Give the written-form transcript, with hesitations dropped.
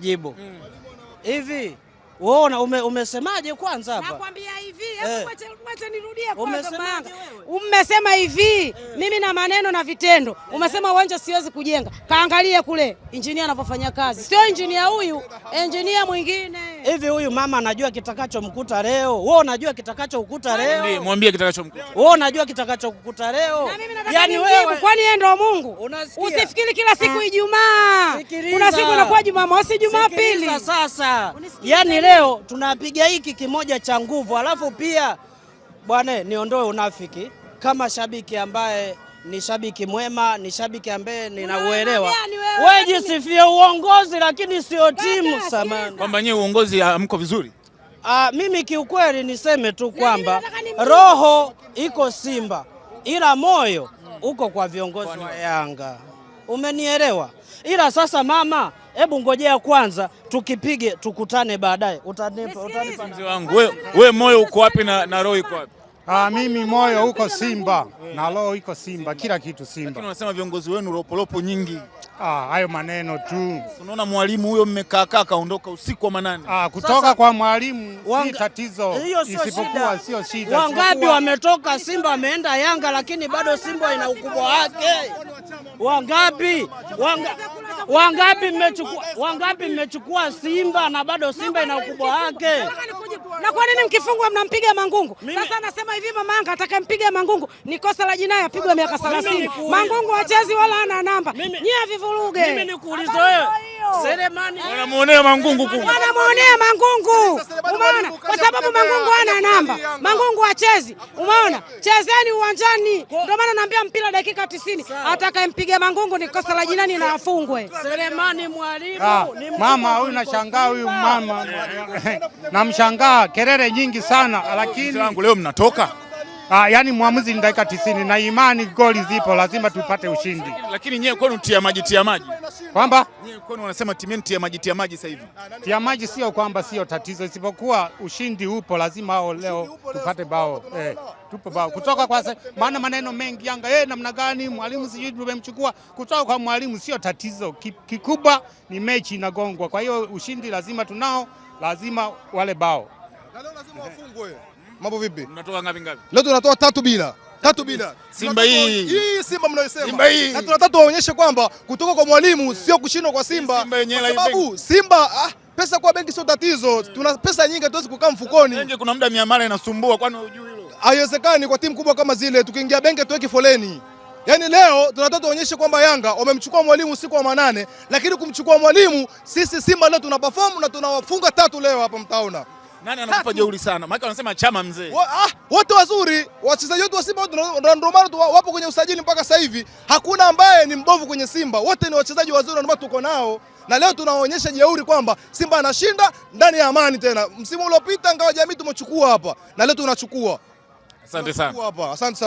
Jibu. Hivi wewe umesemaje kwanza hapa? Nakwambia hivi, hebu mwache nirudie kwanza Umesemaje Mayanga. wewe? Umesema hivi, mimi na maneno na vitendo. Umesema uwanja siwezi kujenga. Kaangalie kule injinia anavyofanya kazi. Sio injinia huyu, injinia mwingine. Hivi huyu mama anajua kitakachomkuta leo? Wewe unajua kitakachokukuta leo? Mwambie kitakachomkuta. Wewe unajua kitakachokukuta leo? Na mimi nataka Yaani nimjibu, wewe kwani yeye ndo Mungu? Unasikia? Usifikiri kila siku Ijumaa. Sikiliza. Kuna siku inakuwa Jumamosi, Jumapili. Sikiliza sasa. Unisikilize Yaani leo tunapiga hiki kimoja cha nguvu, alafu pia bwana, niondoe unafiki kama shabiki ambaye ni shabiki mwema, ni shabiki ambaye ninauelewa. gani wewe? Wewe jisifie uongozi, lakini sio timu. Kaka, Samani. Kwamba nyewe uongozi hamko vizuri. Ah, mimi kiukweli niseme tu kwamba nataka nimjibu. Roho iko Simba ila moyo uko kwa viongozi wa Yanga, umenielewa? Ila sasa mama, hebu ngojea kwanza tukipige, tukutane baadaye, utanipa utanipa. Mzee wangu we moyo uko wapi na roho iko wapi? Ah, mimi moyo uko Simba na roho iko Simba, kila kitu Simba. Lakini wanasema viongozi wenu roporopo nyingi. Ah, hayo maneno tu. Unaona mwalimu huyo mmekaa kaa kaondoka usiku wa manane. Ah, kutoka Sasa- kwa mwalimu si tatizo, Hiyo sio isipokuwa shida. sio shida. Wangapi isipokuwa- wametoka Simba wameenda Yanga, lakini bado Simba ina ukubwa wake. Wangapi wangapi mmechukua Simba na bado Simba ina ukubwa wake? Na kwa nini mkifungwa mnampiga Mangungu? Sasa anasema hivi mama Yanga atakayempiga Mangungu ni kosa la jinai, apigwe miaka 30. Nikuulize. Mangungu hachezi wala hana namba. Mimi- Nyie vivuruge. Mimi nikuulize wewe, Selemani, Wanamuonea Mangungu kumbe. Wanamuonea Mangungu, umeona? Kwa sababu Mangungu hana namba, Mangungu hachezi, umeona? Chezeni uwanjani. Ndio maana naambia mpira dakika 90, atakayempiga Mangungu ni kosa la jinai na afungwe. Selemani mwalimu Ah, ni mkubwa mama huyu kuliko nashangaa huyu Simba. mama namshangaa kelele nyingi sana Mzee lakini wangu leo mnatoka. Yani mwamuzi ni dakika 90 na imani goli zipo, lazima tupate ushindi. Lakini nyewe kwenu tia maji tia maji. Kwamba Nyewe kwenu wanasema timu yenu tia maji tia maji sasa hivi. tia maji sio kwamba sio tatizo, isipokuwa ushindi upo, lazima ao leo tupate bao tupo bao kutoka kwa maana maneno mengi Yanga namna gani mwalimu sijui tumemchukua kutoka kwa mwalimu sio tatizo. Kikubwa ni mechi inagongwa, kwa hiyo ushindi lazima tunao, lazima wale bao. Na leo lazima wafungwe. Mambo vipi? Mnatoka ngapi ngapi? Leo tunatoa 3-0. 3-0. Simba hii. Hii Simba mnayoisema. Simba hii. Na tunataka tuwaonyeshe kwamba kutoka kwa mwalimu sio kushindwa kwa Simba. Simba yenyewe Kwa la sababu Simba pesa kwa benki sio tatizo. Tuna pesa nyingi hatuwezi kukaa mfukoni. Benki kuna muda miamala inasumbua kwani hujui hilo? Haiwezekani kwa timu kubwa kama zile tukiingia benki tuweke foleni. Yaani leo tunataka tuonyeshe kwamba Yanga wamemchukua mwalimu usiku wa manane, lakini kumchukua mwalimu sisi Simba leo tuna perform na tunawafunga 3 leo hapa mtaona. Nani anakupa jeuri sana? Maana wanasema Chama mzee. Wote wazuri, wachezaji wote wa Simba ndio maana wapo kwenye usajili mpaka sasa hivi. Hakuna ambaye ni mbovu kwenye Simba. Wote ni wachezaji wazuri ndio maana tuko nao. Na leo tunaonyesha jeuri kwamba Simba anashinda ndani ya Amani tena. Msimu uliopita Ngao Jamii tumechukua hapa na leo tunachukua. Asante sana. Hapa. Asante sana.